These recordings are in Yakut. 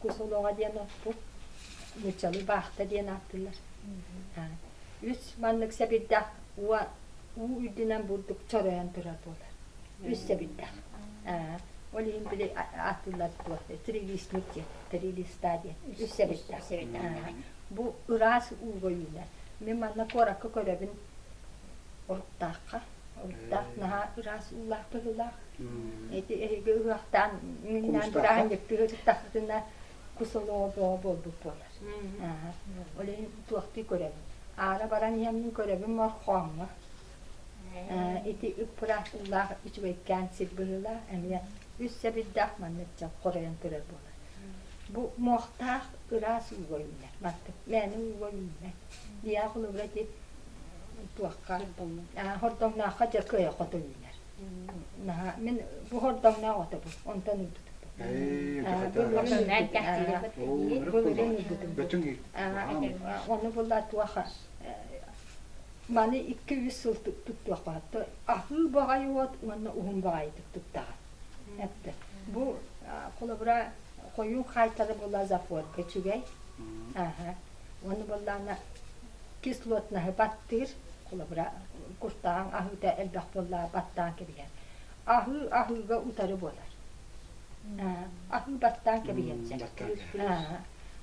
Кус олоҕо диэн оппут, нууччалыы баахта диэн ааттыыллар. Үс маннык сэбирдэх уу үрдүнэн бурдук чоройон турар буолар. Үс сэбирдэх. Ол иһин били ааттыыллар туох трилистник диэн, трилиста диэн үс сэбирдэх. Бу ыраас ууга үүнэр. Мин манна куоракка көрөбүн Оруктаахха. Оруктаах наһаа ыраас уулаах быһыылаах. Ити эһиги ыһыахтаан миннээн бырааһынньыктыы сырыттаххытына кус олоҕо бөҕө буолбут буолар. Ол иһин туохтуу көрөбүн. Аара баран иһэммин көрөбүн морхооҥҥо. Ити ыппыраах уулаах үчүгэйкээн сир быһыылаах эмиэ үс сэбирдэх маннык дьон хоройон көрөр буолар. Бу муохтаах ыраас ууга үүнэр. Мантык мээнэ ууга үүммэт. Ийээ холобура ити туохха хордоҥнооххо дьэ кыайа хото үүнэр. Наһаа мин бу хордоҥноох ото бу онтон ылбытым. Былырыын ылбытым. Ону була туоха маны 2-3 сыл туттуохха аһыы баҕайы от уонна уһун баҕайытык туттаҕын. Эттэ. Бу холобура хойуу хаайтары була запорга үчүгэй. Аха. Уонна буоллаҕына кислотнаһы баттыыр, холобура куртаҕыҥ аһыыта элбэх буоллаҕа баттаан кэбиһэр. Аһыы аһыыга утары буолар. Аһыы баттаан кэбиһиэн сөп.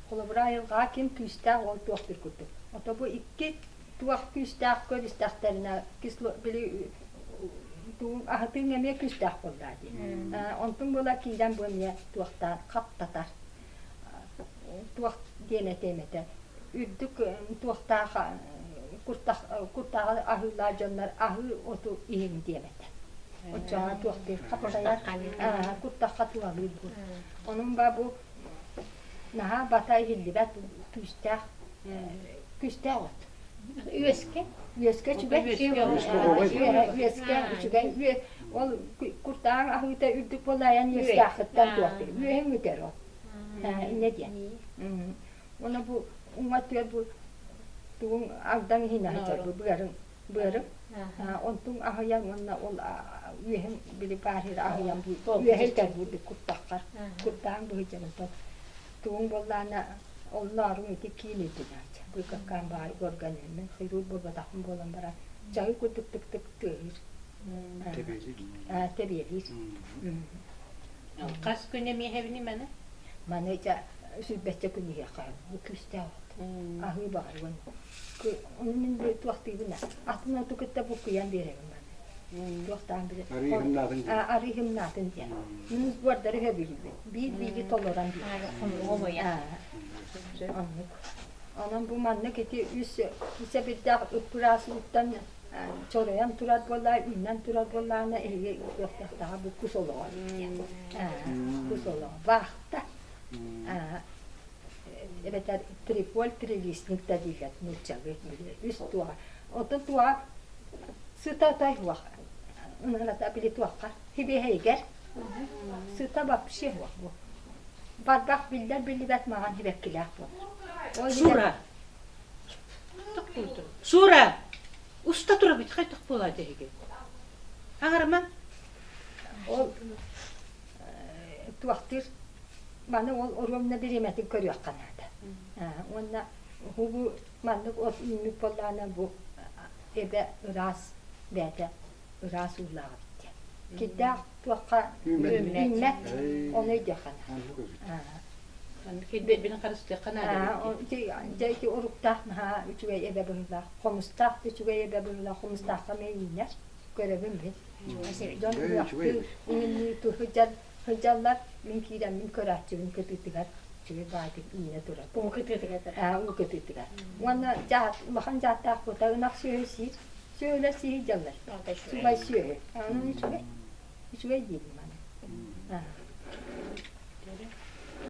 Холобура айылҕаҕа ким күүстээх ол туохтуур курдук. Ото бу икки туох күүстээх көрүстэхтэринэ кисло били аһытыыҥ эмиэ күүстээх буоллаа дии. Онтуҥ буола киирэн бу эмиэ туохтаан хаптатар. Туох диэн этиэм этэ үрдүк туохтаах куртаҕы аһыылаах дьоннор аһыы оту иһиҥ диэм этэ. Оччоҕо туохтуур хаптайар куртахха туһалыыр бу. Онон ба бу наһаа бата иһиллибэт күүстээх күүстээх от. Үөскэ? Үөскэ үчүгэй. Үөскэ үчүгэй. Ол куртаҕыҥ аһыыта үрдүк буолаайан үөскээххиттэн туохтуур. Үөһүҥ бүтэр ол. Инньэ диэн. Уонна бу уҥа өттүгэр бу тугуҥ алдаҥ иһин аһыйар бу быарыҥ быарыҥ. Онтуҥ аһыйан уонна ол үөһүн били баар сири аһыйан бу үөһэ үтэр бурдук куртаххар куртаҕыҥ быһыйдьарын тугуҥ буоллаҕына оннооруҥ ити киин өйдөнөөччү. Быыкаккаан баай организмын хирург буолбатахпын буолан баран чаһы курдук тык-тык тыаһыыр. Тэбиэлиир. Тэбиэлиир. Хас күн эмиэһэбиний маны? Маны дьэ сүүрбэччэ күн иһиэххэ бу күүстээх от. Аһыы баҕарбын. Ону мин туохтуубун атын оту кытта буккуйан биэрэбин маны. Туохтаан билэ. Арыы диэн. Арыы хымнаатын диэн. Мин сбордары сөбүлүүбүн. Биир биири толорон биэрэр. Оннук. Онон бу маннык ити үс сэбирдэх ыппыраас ууттан чоройон турар буоллаа, үүнэн турар буоллаҕына эһиги туохтахтаҕа бу кус олоҕо диэн. Кус олоҕо. Баахта. Эбэтэр триполь трилистник да дииллэр нууччалыы үс туоҕа. Оттон туоҕа сыта отой суох. Ынырата били туохха сибиэһэйигэр сыта вообще суох бу. Барбах биллэр биллибэт маҕан сибэккилээх буолар. Сура. Сура! Уста турабыт хайдах буолаат эһиги? Аҥарыма. Ол туохтыыр маны ол оруомна бириэмэтин көрүөххэ наада. Уонна бу маннык от үүммүт буоллаҕына бу эбэ ыраас бэйэтэ ыраас уулаах эбит диэн. Кирдээх туохха үүммэт, ону өйдүөххэ наада. Кирбэппин харыстыахха наада Дьэ ити уруктаах наһаа үчүгэй эбэ быһыылаах, хомустаах да үчүгэй эбэ быһыылаах, хомустаахха эмиэ үүнэр, көрөбүн мин. Дьон ыһыахтыы, иҥиннии сылдьаллар, мин киирэммин көрөөччүбүн кытыытыгар үчүгэй баайдык үүнэ турар. Уу кытыытыгар. Уу кытыытыгар. Уонна дьаат, улахан дьааттаах буота ынах сүөһү сиир, сүөһүлэр сиир дьаллар. Субай сүөһү. Онон үчүгэй. Үчүгэй диибин маны.